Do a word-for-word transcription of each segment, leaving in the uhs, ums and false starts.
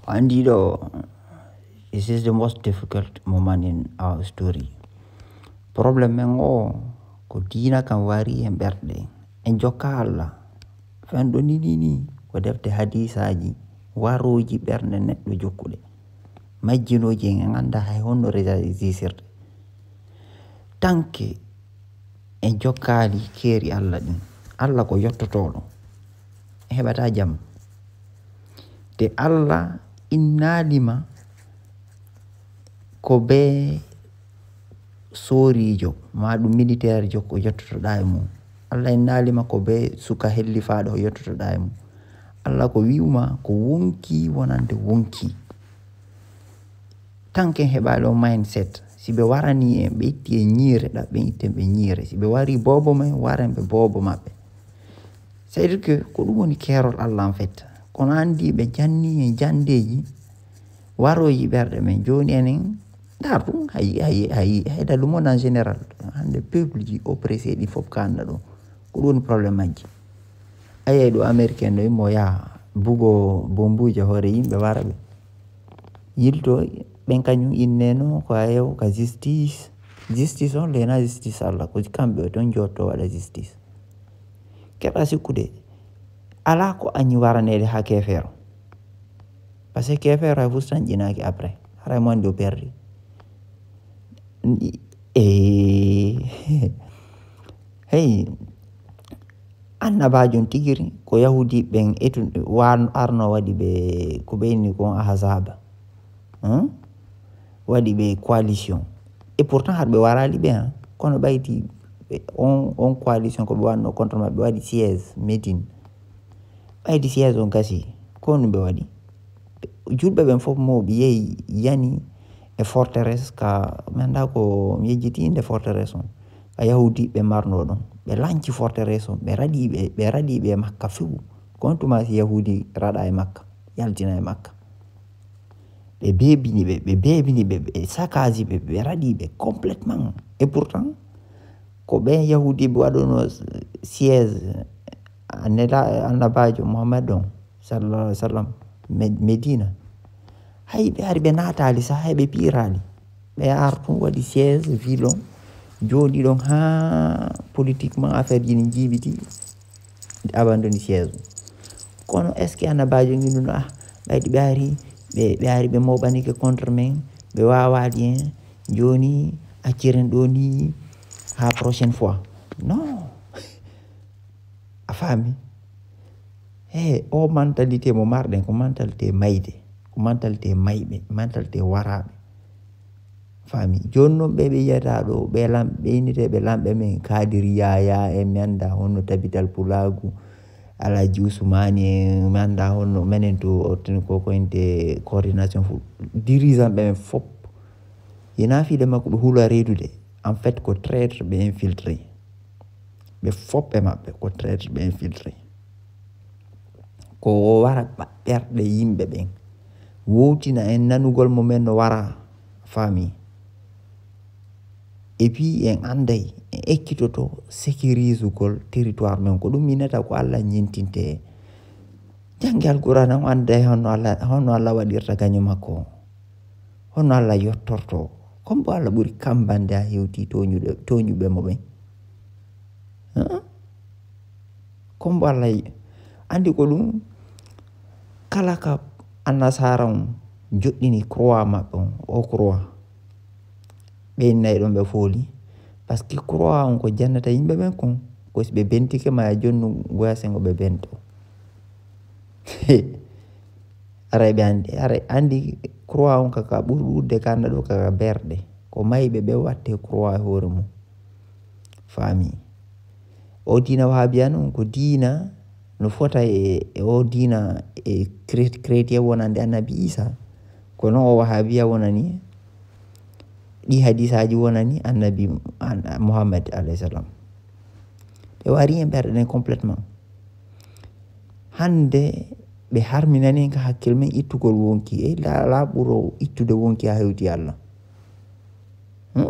Andi ɗo, this is the most difficult moment in our story. Problem men o ko diina kan wari en ɓerɗe, en jokka Allah. Fen ɗo ni ni ni ko defte hadisaji, waroji ɓerɗe neɗɗo jokkuɗe, majjinoji en, en anda hay honno resisirde. Tanke en jokkali keeri Allah ɗin, Allah ko yottotoɗo, en heɓata jam. Te Allah innalima ko be sorijo, ma ɗum militaire jo ko yottotoɗa e mum. Allah innalima ko be suka hellifaɗo yottotoɗa e mum. Allah ko wi'uma ko wonki wonande wonki. Tanke heɓali on mindset, si ɓe warani en, ɓe itti e ñiire, ɗaɓɓen itten ɓe ñiire. Si ɓe wari bobo men, waren ɓe bobo maɓɓe. C'est-à-dire que ko ɗum woni keerol Allah en fait. Kono andi ɓe janni e jandeji, waroji ɓerɗe men. Joni enen, ndar ɗum, hay, hay, hay, hay dans le monde en général. Hande peuple ji oppressé ɗi fof kanna ɗo. Ko ɗum woni problème majji. Ayay ɗo américain ɗo imo yaha bugo bombuji hoore yimɓe wara ɓe. Yilto ɓen kañum inneno ko ayew ka justice. Justice on lena justice Allah. Ko kamɓe o ton jotto waɗa justice. Keɓa sikkude, ala ko añi waranede ha kefeero. Parce que kefeero hay fus tan ƴinaki après. Haray mo andi o perdi. E, hey, annabajo on tigiri ko yahudi ɓen etu, wan-, arno waɗi ɓe ko ɓeyni kon ahzaba. Hein? Waɗi ɓe coalition. Et pourtant haɗ ɓe warali ɓe, hein? Kono ɓayti ɓe on, on coalition ko ɓe wanno contre maɓɓe waɗi siège Médine. Ɓayti siège on gasi, ko honɗum ɓe waɗi? Julɓe ɓen fof mo ɓe yehi yani e forteresse ka, mi annda ko mi yejjiti inde forteresse on. Ka yahudiɓe marno ɗon. Ɓe lanci forteresse on, ɓe raɗi ɓe, ɓe raɗi ɓe e Makka few. Ko on tuma si yahudi raɗa e Makka, yaltina e Makka. Ɓe beebini ɓe, ɓe beebini ɓe, ɓe sakaji ɓe, ɓe raɗi ɓe complètement. Et pourtant, ko ɓen yahudiɓe waɗuno siège a nela-, annabajo Muhammad on, sallallahu alaihi wasallam, Me-, Medina. Hay ɓe ari ɓe naatali sa, hay ɓe piirali. Ɓe ar tun waɗi siège ville on, jooɗi ɗon ha politiquement affaire ji ne jiiɓiti, abandoni siège on. Kono est-ce que annabajo ngi ɗum, ah, ɓayde ɓe ari, ɓe, ɓe ari ɓe moɓanike contre men, ɓe wawali en, joni acciren ɗo ni ha prochaine fois? Non. A faami? He, o mentalité mo marɗen ko mentalité mayde, ko mentalité mayɓe, mentalité waraɓe. Faami? Joni noon ɓe ɓe yiyata ɗo, ɓe lam-, ɓe innite ɓe lamɓe men, Kadir Yaya en, mi annda honno Tabital Pulagu, Alaji Usmani en, mi annda honno menen to, o tun ko ko inte coordination fu-, dirigeant ɓe men fop. Yena fiide makko ɓe hula reedude. En fait, ko traître ɓe infiltré. Ɓe fop e maɓɓe ko traître ɓe infiltré. Ko o wara ɓa-, ɓerɗe yimɓe ɓen. Wowtina en nanugol mo men no wara, faami. Et puis en anday, en ekkitoto sécurisugol territoire men. Ko ɗum minata ko Allah ñentinte. Jannge Alqur'aana on anday honno Allah, honno Allah waɗirta gaño makko. Honno Allah yottorto. Kombo Allah ɓuri kambande ha hewti tooñuɗe, tooñuɓe mo ɓen. Hã? Kombo Allah yi-, andi ko ɗum kala ka annasara on joɗɗini croix maɓɓe on, o croix. Ɓe innay ɗon ɓe fooli. Parce que croix on ko jannata yimɓe ɓen kon. Ko si ɓe bentike ma e jonnu goya sengo ɓe bento. Aray ɓe andi, aray andi croix on kaka ɓuri ɗuɗde kanda ɗo kaka berɗe. Ko mayɓe ɓe watte croix e hoore mum. Faami. O diina wahabiya noon ko diina no fota e, e o diina e chrétien wonande Annabi Isa. Kono o wahabiya wonani, ɗi hadisaji wonani Annabi Muhammad alayhi salam. Ɓe wari en ɓerɗe ɗen complètement. Hande ɓe harminani en ka hakkil men ittugol wonki. E la, la ɓuro ittude wonki ha hewti Allah. Hmm?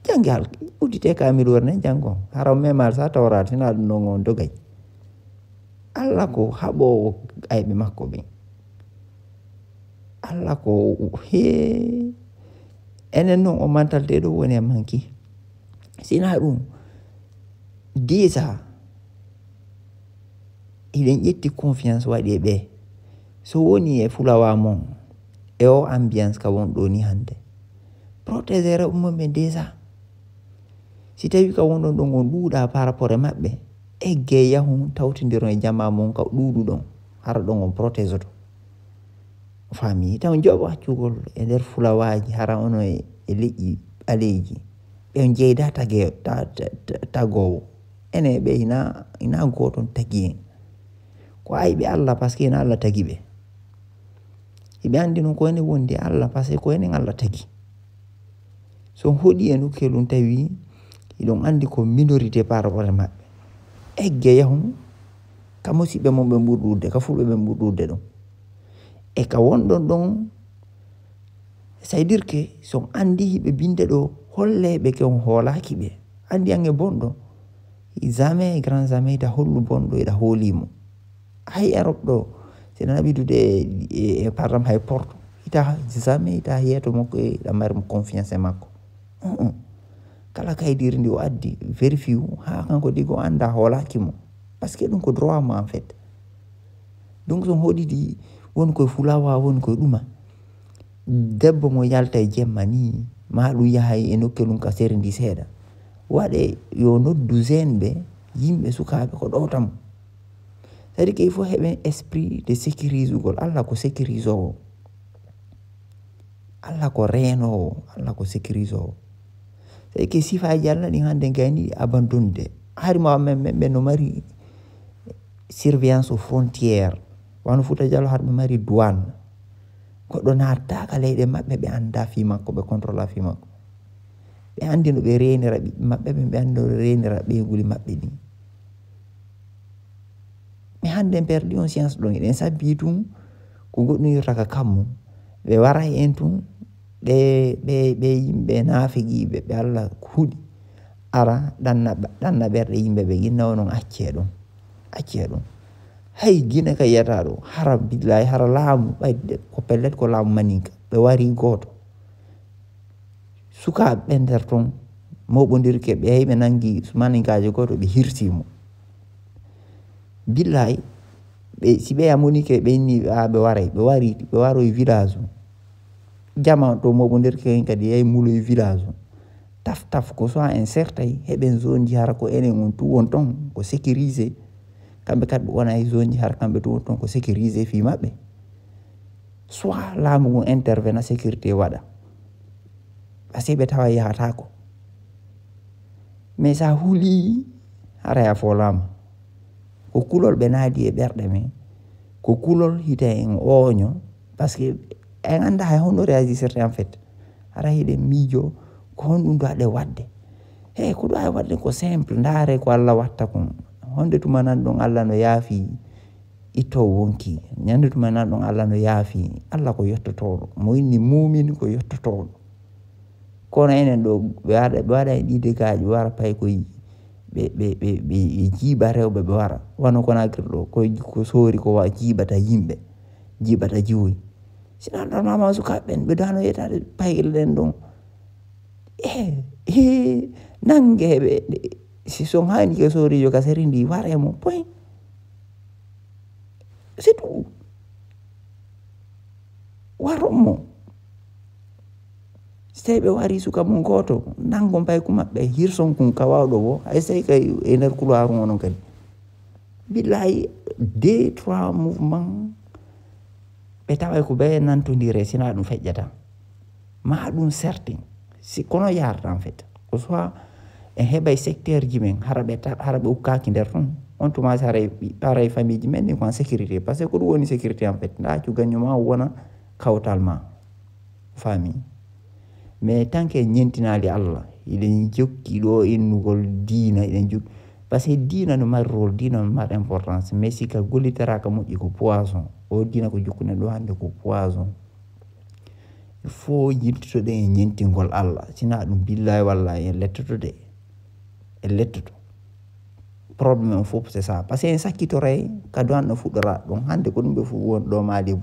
Jannge hal, uddite kaamil wonde janngo. Hara o memal sa tawraade, sina ɗum ɗon on dogay. Allah ko haɓoowo ayɓe makko ɓen. Allah ko he enen noon o mentalité ɗo woni e manki. Sina ɗum disa hiɗen ƴetti confiance waɗi e ɓe. So woni e fulawa mon e o ambiance ka won ɗo ni hannde, protégé rewɓe mum ɓe disa. Si tawi ka wonɗon ɗon on ɗuuɗa par rapport e maɓɓe, egge yahun tawtindiron e jama mon ka ɗuuɗuɗon, hara ɗon on protégeoto. Fami taw joɓo accugol e nder fulawaaji, hara ono e e leƴƴi ɓaleeji. Ɓe on jeyda tage ta- ta- ta- tagowo. Ene ɓe ina ina gooton tagi en. Ko ayɓe Allah, parce que ina Allah tagi ɓe. Hiɓe anndi noon ko enen wondi e Allah, parce que ko enen Allah tagi. So on hoɗi e nokkeelum tawi hiɗon anndi ko minorité par rapport e maɓɓe, egge yahun ka musiɓɓe mon ɓe ɓuri ɗuuɗde, ka fulɓe ɓe ɓuri ɗuuɗde ɗon. E ka wonɗon ɗon, c'est-à-dire que so on anndi hiɓe binde ɗo, holle ɓe ke on hoolaaki ɓe. Anndi an e bonɗo, jamais, grand jamais, ita hollu bonɗo, ita hoolimo. Hay Europe ɗo, si nana ɓidude e, e, e par exemple hay Porto, ita jamais, ita yeeto makko, e, ita mari mo confiance e makko. Uh-uh. Kala kaydiri ndi o addi, vérifié wu, haa kanko digo annda hoolaaki mo. Parce que ɗum ko droit mo en fait. Donc so on hoɗidi won koye fulawa, won koye ɗuma. Debbo mo yalta e jemma ni, ma ɗum yahay e nokkeelum ka sere ndi seeɗa. Waɗe yo noddu jeune ɓe, yimɓe sukaaɓe ko ɗowta mo. C'est-à-dire que il faut heɓen esprit de sécurisugol. Allah ko sécurisoowo. Allah ko reenoowo, Allah ko sécurisoowo. C'est que sifaaji Allah ɗin hannde gayni ɗi abandonde. Hari ma men men ɓe no mari surveillance aux frontières. Wano Fuuta Jallo har ɓe mari douane. Goɗɗo naataaka leyɗe maɓɓe ɓe annda fii makko, ɓe contrôla fii makko. Ɓe anndi no ɓe reenira ɓiɓɓe maɓɓe ɓen, ɓe anndi no ɓe reenira ɓeyguli maɓɓe ɗin. Mais hannde perdi on science ɗon, eɗen sabbi tun ko goɗɗum yurta ka kammu. Ɓe waray en tun, ɓe, ɓe, ɓe yimɓe naafiqiiɓe, ɓe Allah huɗi. Ara, ɗanna, ɗanna ɓerɗe yimɓe ɓe, ginnawo non accee ɗum. Accee ɗum. Hay Gine ka yiyata ɗo, hara billahi, hara laamu, ɓay de, ko pellet ko laamu maninka. Ɓe wari gooto. Sukaaɓe ɓe nder ton, moɓondirke ɓe, hay ɓe nangi maninkaajo gooto, ɓe hirsi mo. Billahi, ɓe, si ɓe yamunike, ɓe inni, a, ɓe waray, ɓe wari, ɓe waroy village o. Jama to moɓondirke en kadi, yay muloy village o. Taf, taf, ko soit en sertay, heɓen zone ji hara ko enen on tu won ton, ko sécurisé. Kamɓe kadi ɓe wona e zone ji hara kamɓe tu won ton, ko sécurisé fii maɓɓe. Soit laamu ngun intervena, sécurité waɗa. Parce que ɓe tawa yahataako. Mais sa huli, hara ya fo laamu. Ko kulol ɓe naadi e ɓerɗe men. Ko kulol hita en ooño. Parce que en annda hay honno réagissirte en fait. Hara hiɗen miijo, ko honɗum ɗo aɗe waɗde. He, ko ɗo aɗe waɗde ko simple, ndaare ko Allah watta kon. Honde tuma nan ɗon Allah no yaafi itto wonki. Ñande tuma nan ɗon Allah no yaafi. Allah ko yottotooɗo. Mo inni muumin ko yottotooɗo. Kono enen ɗo, ɓe waɗa, ɓe waɗa e ɗi dégâts, ɓe wara pay koye, ɓe, ɓe, ɓe, ɓe, ɓe jiiɓa rewɓe, ɓe wara. Wano Conakry ɗo, ko, ko soori ko wa-, jiiɓata yimɓe, jiiɓata jiwoy. Si ɗan ɗon mama sukaaɓe ɓen, ɓe dano yetaade payel ɗen ɗon. Eh, eh, nange ɓe, si son hani ke soorijo ka seri ndi, ware mo, point. C'est tout. Waro mo. Si tawi ɓe wari suka mum gooto, nangon payku maɓɓe, hirson kun ka wawɗo wo, hay si tawi kay e nder couloir on onon kadi. Billahi, deux, trois mouvement, ɓe taway ko ɓe nantondire, sina ɗum feƴƴata. Ma ɗum certain. Si kono yarata en fait. Ko soit en heɓay secteur ji men, hara ɓe ta-, hara ɓe ukkaaki nder ton. On tuma si haray, haray famille ji men ni ko en sécurité. Parce que ko ɗum woni sécurité en fait. Nda accu gaño ma wona kawtal ma. Fami. Mais tant que en ñentinaali Allah, hiɗen jokki ɗo innugol diina, hiɗen jokki. Parce que diina no mari rôle, diina no mari importance. Mais si ka gollitaraaka moƴƴi ko poison. O diina ko jokkuɗen ɗo hannde ko poison. Il faut yiltotoɗen e ñentingol Allah. Sina ɗum billahi wallahi en lettoto de. En lettoto. Problème on fof c'est ça. Parce que en sakkitoray ka duwan no fuɗɗora ɗum. Hannde ko ɗum ɓe fof won ɗo maali e